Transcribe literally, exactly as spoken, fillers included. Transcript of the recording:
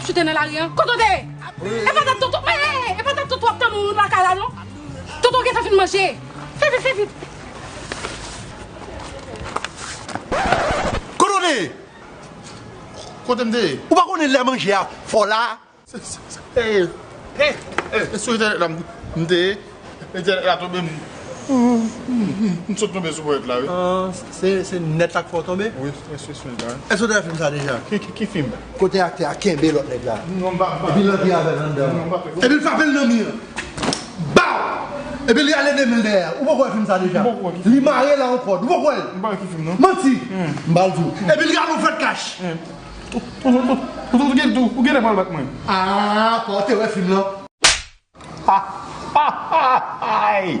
Chute nan lari an. Kote w te ye? E pa dat tonton, e, e, e pa dat tonton ap tann ou lakay la non. Tonton gentan fin manje. Fè vit, fè vit. Kote w te ye? Kote m te ye? Ou pa konnen lè manje a fò la? Se, se, se, e, e, e, e, sou entènèt la m, m te ye. Entènèt la tonbe m, m, m, m sot tonbe sou ponyèt la wi. Ah, se, se nèt la k fè w tonbe? Wi, se, se, se nèt la wi. Èske w te wè fim sa deja? Ki, ki, ki fim? Kote aktè a kenbe lòt nèg la. Non, m pa, m pa. Epi l antre avè l anndan. Non, m pa fè. Epi l frape l nan mi an. Baw! Epi li ale de men l dèyè. Ou poko wè fim sa deja? M poko wè ki fim. Li mare la an kòd. Ou poko wè l? M pa wè ki fim non. Manti! M ba l di w. Epi li ale yon fèt kach. Ou, ou, ou, ou, ou gen, ou, ou genlè pral bat mwen. Ah, pa w te wè fim lan. Ay!